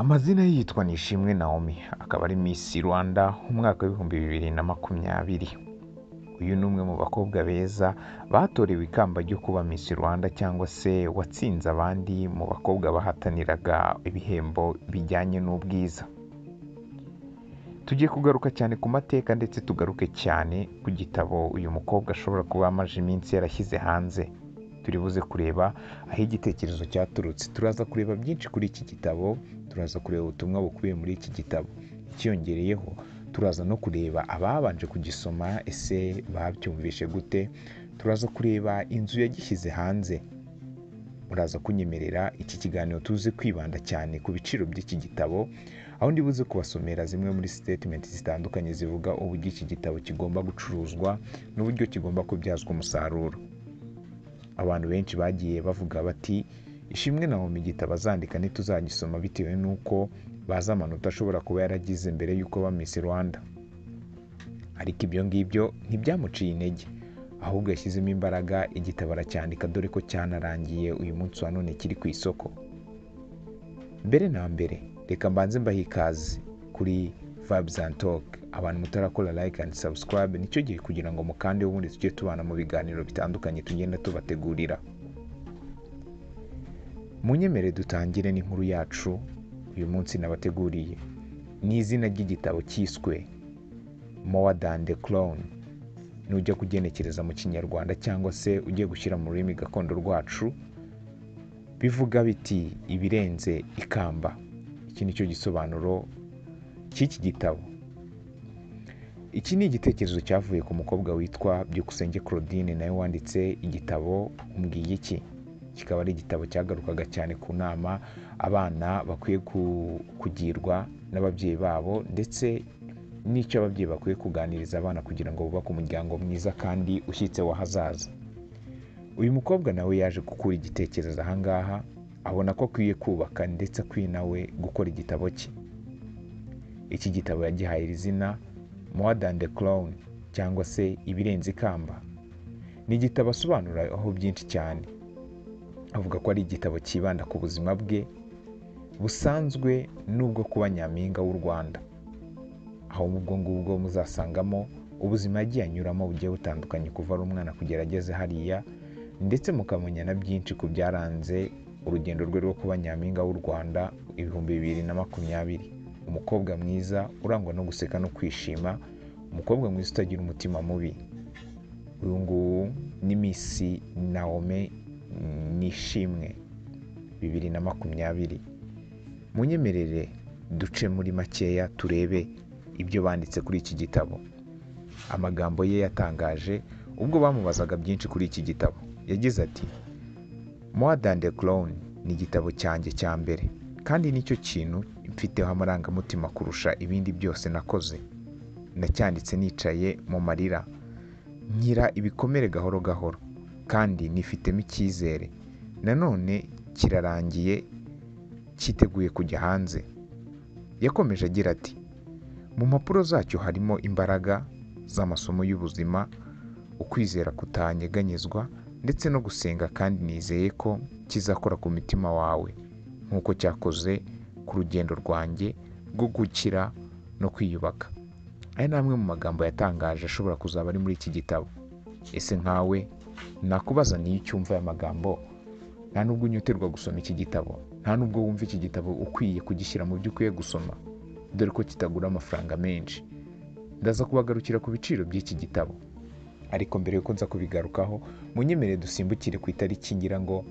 Amazina ye yitwa Nishimwe Naomi, akaba ari Miss Rwanda umwaka wa 2020. Uyu ni umwe mu bakobwa beza batorewe ikamba ryo kuba Miss Rwanda, cyangwa se watsinze abandi mu bakobwa bahataniraga ibihembo bijyanye n'ubwiza. Tugiye kugaruka cyane ku mateka, ndetse tugaruke cyane ku gitabo uyu mukobwa ashobora kuba amaze iminsi yarashyize hanze. Turi buze kureba aho igitekerezo cyaturutse, turaza kureba byinshi kuri iki gitabo, turaza kureba ubutumwa bukubiye muri iki gitabo. Ikiyongereyeho, turaza no kureba ababanje kugisoma, ese babyumvishe gute? Turaza kureba inzu yagishyize hanze. Muraza kunyemerera iki kiganiro tuze kwibanda cyane ku biciro by'iki gitabo, aho ndi buze kubasomera zimwe muri statement zitandukanye zivuga uburyo iki gitabo kigomba gucuruzwa n'uburyo kigomba kubyazwa umusaruro. Abantu benshi bagiye bavuga bati: "Ishimwe Naomi, igitabo azandika ntituzagisoma," bitewe n'uko bazi amanota ashobora kuba yaragize mbere y'uko aba Miss Rwanda. Ariko ibyo ngibyo ntibyamuciye intege, ahubwo yashyizemo imbaraga, igitabo aracyandika, dore ko cyanarangiye, uyu munsi wa none kiri ku isoko. Mbere na mbere, reka mbanze mbahe ikaze kuri Vibes and Talk. Abantu mutarakora like and subscribe, nicyo gihe kugira ngo mukande, ubundi tujye tubana mu biganiro bitandukanye tugenda tubategurira. Munyemere dutangire n'inkuru yacu uyu munsi nabateguriye. Ni izina ry'igitabo cyiswe More Than the Crown. Nujya kugenekereza mu Kinyarwanda, cyangwa se ugiye gushyira mu rurimi gakondo rwacu, bivuga biti "Ibirenze ikamba". Iki ni cyo gisobanuro cy'iki gitabo. Iki ni igitekerezo cyavuye ku mukobwa witwa Byukusenge Claudine, nawe wanditse igitabo Umbwiye Iki, kikaba ari igitabo cyagarukaga cyane ku nama abana bakwiye kugirwa n'ababyeyi babo, ndetse n'icyo ababyeyi bakwiye kuganiriza abana kugira ngo bubake umuryango mwiza kandi ushyitse w'ahazaza. Uyu mukobwa nawe yaje gukura igitekerezo ahangaha, abona ko akwiye kubaka ndetse akwiye nawe gukora igitabo cye. Iki gitabo yagihaye iri zina More Than the Crown, cyangwa se Ibirenze Ikamba. Ni igitabo asobanura aho byinshi cyane, avuga ko ari igitabo cyibanda ku buzima bwe busanzwe n'ubwo kuba Nyampinga w'u Rwanda, aho ubwo ngubwo muzasangamo ubuzima yagiye anyuramo bugiye butandukanye kuva ari umwana kugera ageze hariya, ndetse mukamenya na byinshi ku byaranze urugendo rwe rwo kuba Nyampinga w'u Rwanda 2020. Umukobwa mwiza urangwa no guseka no kwishima, umukobwa mwiza utagira umutima mubi, uyu nguyu ni Miss Naomi Nishimwe 2020. Munyemerere duce muri makeya turebe ibyo banditse kuri iki gitabo. Amagambo ye yatangaje ubwo bamubazaga byinshi kuri iki gitabo, yagize ati: "More Than the Crown ni igitabo cyanjye cya mbere, kandi nicyo kintu mfiteho amarangamutima kurusha ibindi byose nakoze. Nacyanditse nicaye mu marira, nkira ibikomere gahoro gahoro, kandi nifitemo icyizere. Nanone kirarangiye, cyiteguye kujya hanze." Yakomeje agira ati: "Mu mpapuro zacyo harimo imbaraga z'amasomo y'ubuzima, ukwizera kutanyeganyezwa ndetse no gusenga, kandi nizeye ko kizakora ku mutima wawe nk'uko cyakoze ku rugendo rwanjye rwo gukira no kwiyubaka." Aya ni amwe mu magambo yatangaje ashobora kuzaba ari muri iki gitabo. Ese nkawe nakubaza, niyo ucyumva aya magambo, nta nubwo unyoterwa gusoma iki gitabo? Nta nubwo wumva iki gitabo ukwiye kugishyira mu byo ukwiye gusoma, dore ko kitagura amafaranga menshi? Ndaza kubagarukira ku biciro by'iki gitabo, ariko mbere yuko nza kubigarukaho, munyemerere dusimbukire ku itariki, ngira ngo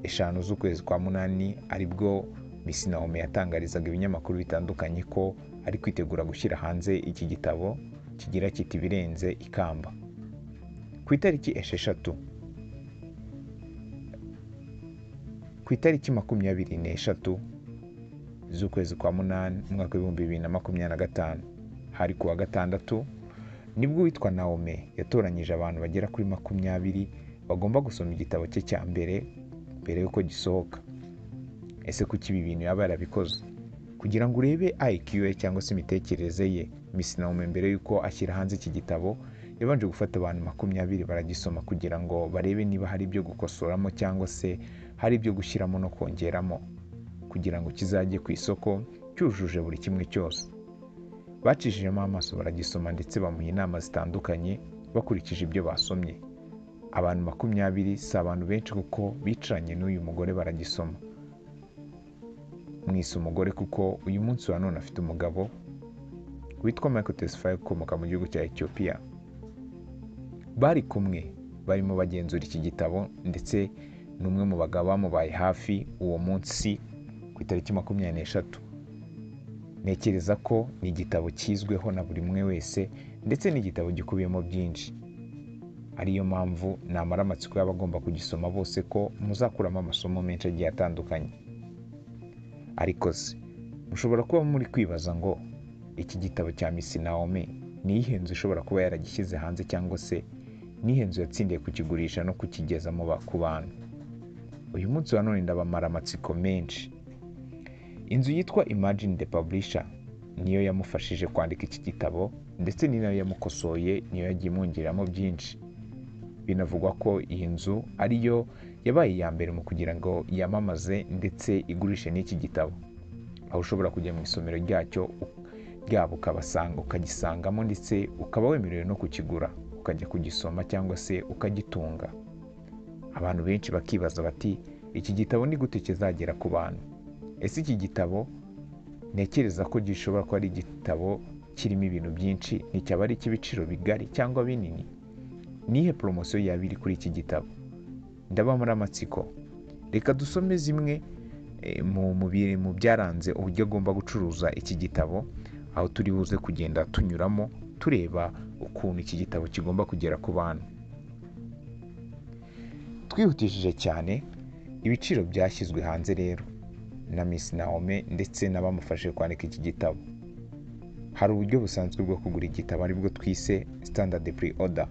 5 z'ukwezi kwa munani, aribwo Miss Naomi yatangarizaga ibinyamakuru bitandukanye ko ari kwitegura gushyira hanze iki gitabo kigira kiti "Ibirenze Ikamba". Ku itariki 6, ku itariki 23 z'ukwezi kwa munani umwaka wa 2025, hari ku wa gatandatu, nibwo uwitwa Naomi yatoranyije abantu bagera kuri 20 bagomba gusoma igitabo cye cya mbere mbere y'uko gisohoka. Ese kuki ibi bintu yaba yarabikoze? Kugira ngo urebe IQ ye cyangwa se imitekerereze ye, Miss Naomi mbere y'uko ashyira hanze iki gitabo yabanje gufata abantu 20 baragisoma, kugira ngo barebe niba hari ibyo gukosoramo cyangwa se hari ibyo gushyiramo no kongeramo. kugira ngo kizajye ku isoko cyujuje buri kimwe cyose. Bacishijemo amaso baragisoma ndetse bamuha inama zitandukanye bakurikije ibyo basomye. Abantu 20 si abantu benshi kuko bicaranye n'uyu mugore baragisoma. Mwise umugore kuko uyu munsi wa none afite umugabo witwa Michael Tesfaye ukomoka mu gihugu cya Ethiopia. Bari kumwe barimo bagenzura iki gitabo, ndetse n'umwe mu bagabo bamubaye hafi uwo munsi ku itariki 23. Ntekereza ko ni igitabo kizweho na buri umwe wese, ndetse n'igitabo gikubiyemo byinshi. Ariyo mpamvu namara amatsiko y'abagomba kugisoma bose ko muzakuramo amasomo menshi agiye atandukanye. Ariko se mushobora kuba muri kwibaza ngo iki gitabo cya Miss Naomi ni iyihe nzu ishobora kuba yaragishyize hanze, cyangwa se ni iyihe nzu yatsindiye kukigurisha no kukigeza ku bantu? Uyu munsi wa none ndabamara amatsiko menshi. Inzu yitwa Imagine the Publisher niyo yamufashije kwandika iki gitabo, ndetse ni nayo yamukosoye, niyo yagiye imwongeramo byinshi. Binavugwa ko iyi nzu ariyo yabaye iya mbere mu kugira ngo yamamaze ndetse igurishe n'iki gitabo, aho ushobora kujya mu isomero ryacyo ryabo ukabasanga, ukagisangamo, ndetse ukaba wemerewe no kukigura ukajya kugisoma cyangwa se ukagitunga. Abantu benshi bakibaza bati iki gitabo ni gute kizagera ku bantu? Ese iki gitabo ntekereza ko gishobora kuba ari igitabo kirimo ibintu byinshi, nticyaba ari icy'ibiciro bigari cyangwa binini? Nihe poromosiyo yaba iri kuri iki gitabo? Ndabamara amatsiko. Reka dusome zimwe mu byaranze uburyo agomba gucuruza iki gitabo, aho turi buze kugenda tunyuramo tureba ukuntu iki gitabo kigomba kugera ku bantu. Twihutishije cyane ibiciro byashyizwe hanze rero na Miss Naomi ndetse n'abamufashije kwandika iki gitabo. Hari uburyo busanzwe bwo kugura igitabo aribwo twise standard pre-order,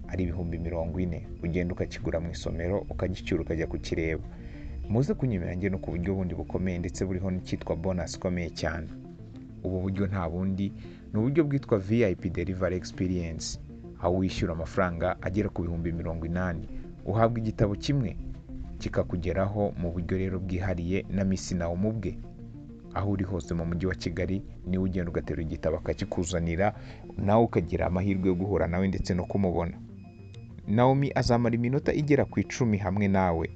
ari 40,000, ugenda ukakigura mu isomero ukagicyura ukajya kukireba. Muze kunyemera njye no ku buryo bundi bukomeye ndetse buriho n'icyitwa bonus ikomeye cyane. Ubu buryo nta bundi, ni uburyo bwitwa VIP Delivery Experience, aho wishyura amafaranga agera ku 80,000 uhabwa igitabo kimwe kikakugeraho mu buryo rero bwihariye na Miss Naomi ubwe. Aho uri hose mu mujyi wa Kigali niwe ugenda ugatera igitabo akakikuzanira, nawe ukagira amahirwe yo guhura nawe ndetse no kumubona. Naomi azamara iminota igera ku 10 hamwe nawe,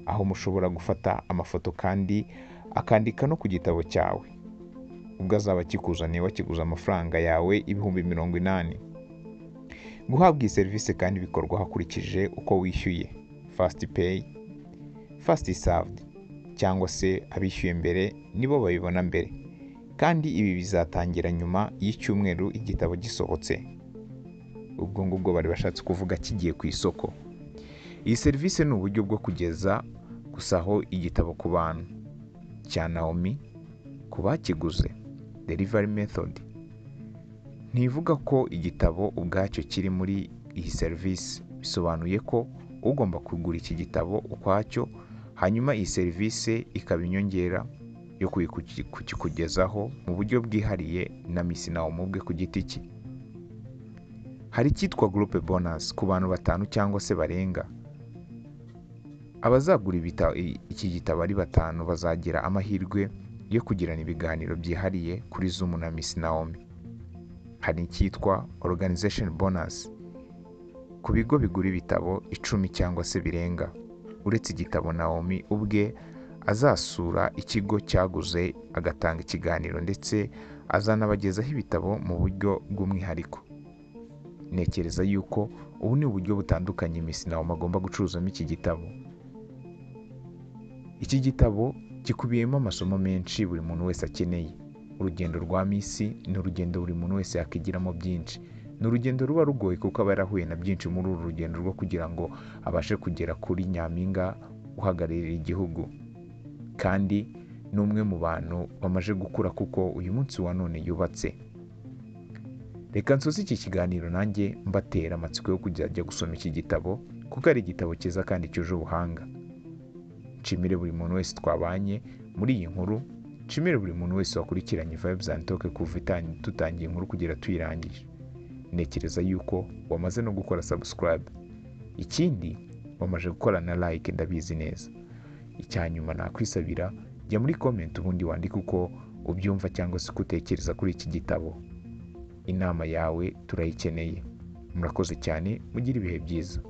aho mushobora gufata amafoto kandi akandika no ku gitabo cyawe. Ubwo azaba akikuzaniye wakiguza amafaranga yawe 80,000. Guhabwa iyi serivisi kandi bikorwa hakurikije uko wishyuye, fast pay, fast served, cyangwa se abishyuye mbere nibo babibona mbere. Kandi ibi bizatangira nyuma y'icyumweru igitabo gisohotse. Ubwo ngubwo bari bashatse kuvuga kigiye ku isoko. Iyi serivisi ni uburyo bwo kugeza gusa aho igitabo ku bantu cya Naomi ku bakiguze. Delivery method ntivuga ko igitabo ubwacyo kiri muri iyi serivisi, bisobanuye ko ugomba kugura iki gitabo ukwacyo, hanyuma iyi serivisi ikaba inyongera yo kukikugezaho mu buryo bwihariye na Miss Naomi ubwe ku giti cye. Hari icyitwa groupe bonus ku bantu 5 cyangwa se barenga. Abazagura iki gitabo ari 5 bazagira amahirwe yo kugirana ibiganiro byihariye kuri Zoom na Miss Naomi. Hari icyitwa organization bonus ku bigo bigura ibitabo 10 cyangwa se birenga. Uretse igitabo Naomi ubwe azasura ikigo cyaguze agatanga ikiganiro, ndetse azanabagezaho ibitabo mu buryo bw'umwihariko. Ntekereza yuko ubu ni uburyo butandukanye Miss Naomi agomba gucuruzamo iki gitabo. Iki gitabo gikubiyemo amasomo menshi buri muntu wese akeneye. Urugendo rwa Miss ni urugendo buri muntu wese yakigiramo byinshi. Ni urugendo ruba rugoye kuko aba yarahuye na byinshi muri uru rugendo rwo kugira ngo abashe kugera kuri nyampinga uhagararira igihugu. Kandi ni umwe mu bantu bamaze gukura kuko uyu munsi wa none yubatse. Reka nsoze iki kiganiro nanjye mbatera amatsiko yo kujya gusoma iki gitabo, kuko ari igitabo cyiza kandi cyuje ubuhanga. Nshimire buri muntu wese twabanye muri iyi nkuru, nshimire buri muntu wese wakurikiranye Vibes and Talk kuva tutangiye inkuru kugera tuyirangije. Ntekereza yuko wamaze no gukora subscribe. Ikindi wamaze gukora na like, ndabizi neza. Icyanyuma nakwisabira Jya muri comment ubundi wandike uko ubyumva cyangwa se uko utekereza kuri iki gitabo. Inama yawe turayikeneye. Murakoze cyane, mugire ibihe byiza.